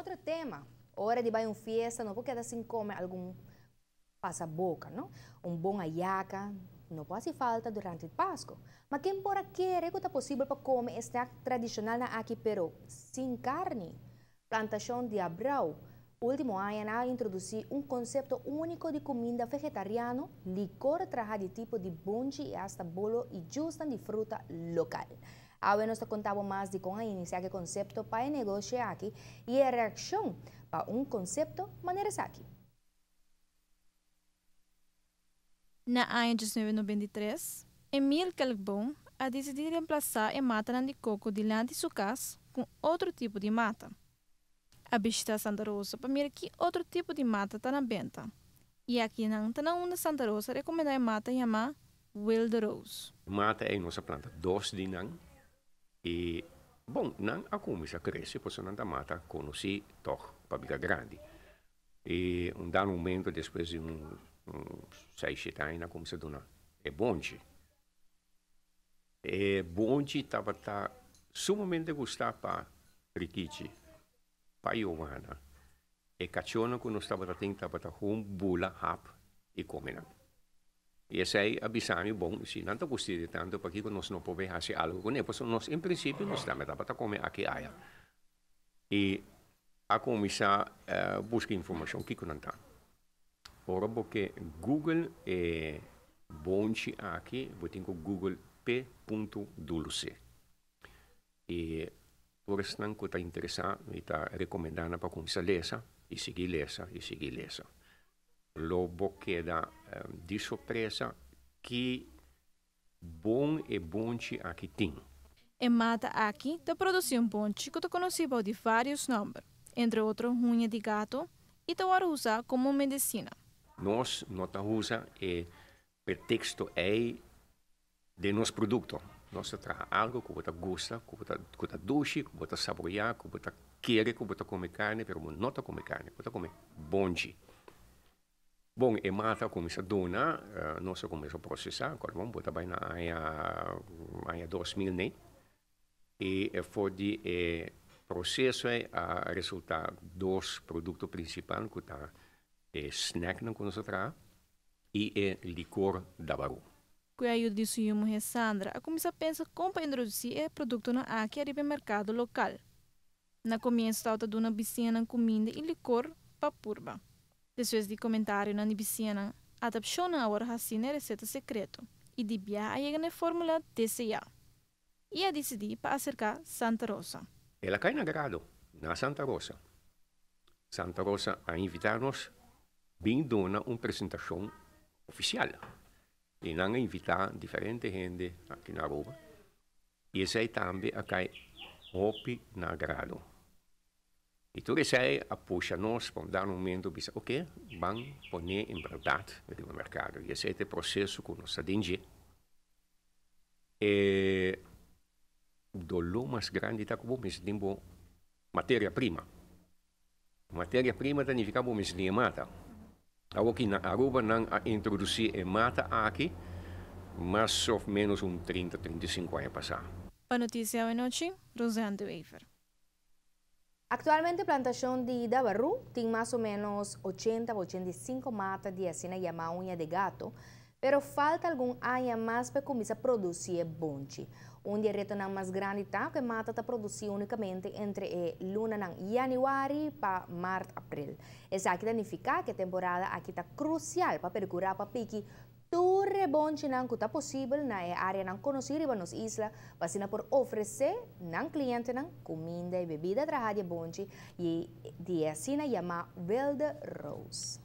Otro tema, ora di bai un fiesta no por keda sin come algun pasaboca, no? Un bon ayaca no por haci falta durante Pasco. Ma ken por a kere cu ta posibel pa come e snack tradicional nan aki pero sin carni? Plantacion di Abreu ultimo aña a introduci un concepto unico di cuminda vegetariano, licor traha di tipo di bonchi y hasta bolo y juice di fruta local. Awe nos ta conta mas di con a inicia e concepto pa e negoshi aki y e reaccion pa un concepto manera esaki. Na aña 1993, Emile Kelkboom a dicidi di reemplasa e mata di coco dilanti su cas cu otro tipo di mata. A bishita Santa Rosa pa mira ki otro tipo di mata ta na benta. Y aki nan ta na unda Santa Rosa a recomenda e mata yama Wild Rose. Mata ey nos a planta dos di nan y bon nan a cuminsa crece pasobra nan ta mata conoci toch pa bira grandi. Y un dado momento despues di un seis siete aña nan a cuminsa duna e bonchi. E bonchi tabata sumamente gusta pa Rikichi, pa Giovanna. E cachonan cu nos tabata tin tabata hun bula hap y come nan. Y esey a bisa mi, bon, si nan ta gusti di tanto, pakico nos no por bay haci algo cu ne? Pasobra nos en principio nos tambe tabata come aki aya. Y a cuminsa busca informacion kico nan ta. Ora bo ke Google e bonchi aki, bo tin cu Google P punto dulce. Y tur esnan cu ta interesa, mi ta recomenda nan pa cuminsa lesa y sigui lesa y sigui lesa. Lo bo keda di sorpresa ki bon e bonchi aki tin. E mata aki ta produci un bonchi cu ta conoci bou di varios nomber, entre otro huña di gato, y ta worde usa como medicina. Nos no ta usa e pretexto ey den nos producto. Nos ta traha algo cu bo ta gusta, cu bo ta, cu ta dushi, cu bo ta saborea, cu bo ta kere cu bo ta come carne, pero bo no ta come carne, bo ta come bonchi. Bon, e mata a cuminsa duna, nos a cuminsa procesa, cual bon, bo ta bay na aña, aña 2000 ne, y for di e proceso ey a resulta dos producto principal cu ta e snacknan cu nos a traha y e licor Dabarú. Cu e ayuda di su yiu muher Sandra a cuminsa pensa con pa introduci e productonan aki ariba e mercado local. Na comienso tabata duna bisiñanan cuminda y licor pa purba. Despues di comentarionan di bisiñanan, adapcionnan a worde haci na e receta secreto y di biaha a yega na e formula desea. Y a dicidi pa acerca Santa Rosa. El a cay na grado na Santa Rosa. Santa Rosa a invita nos bin duna un presentacion oficial. Y nan a invita diferente hende aki na Aruba. Y esey tambe a cay hopi na grado. Y tur esey a pusha nos pa un dado momento bisa, ok, ban pone en berdad riba mercado. Y esey ta e proceso cu nos ta den dje. E dolor mas grandi ta cu bo mester tin bo materia prima. Materia prima ta nifica bo mester tin e mata. Awoki na Aruba nan a introduci e mata aki mas of menos un 30, 35 aña pasa. Pa Noticia Awe Nochi, Roseanne de Wever. Actualmente plantacion di Dabarú tin mas o menos 80 pa 85 mata di asina yama uña di gato, pero falta algun aña mas pa cuminsa produci e bonchi. Un di e retonan mas grandi ta cu e mata ta produci unicamente entre e lunanan januari pa maart, april. Esaki ta nifica cu e temporada aki ta crucial pa percura pa piki tur e bonchinan cu ta posibel na e areanan conoci riba nos isla pa asina por ofrece nan clientenan cuminda y bebida traha di e bonchi y di e asina yama Wilde Rose.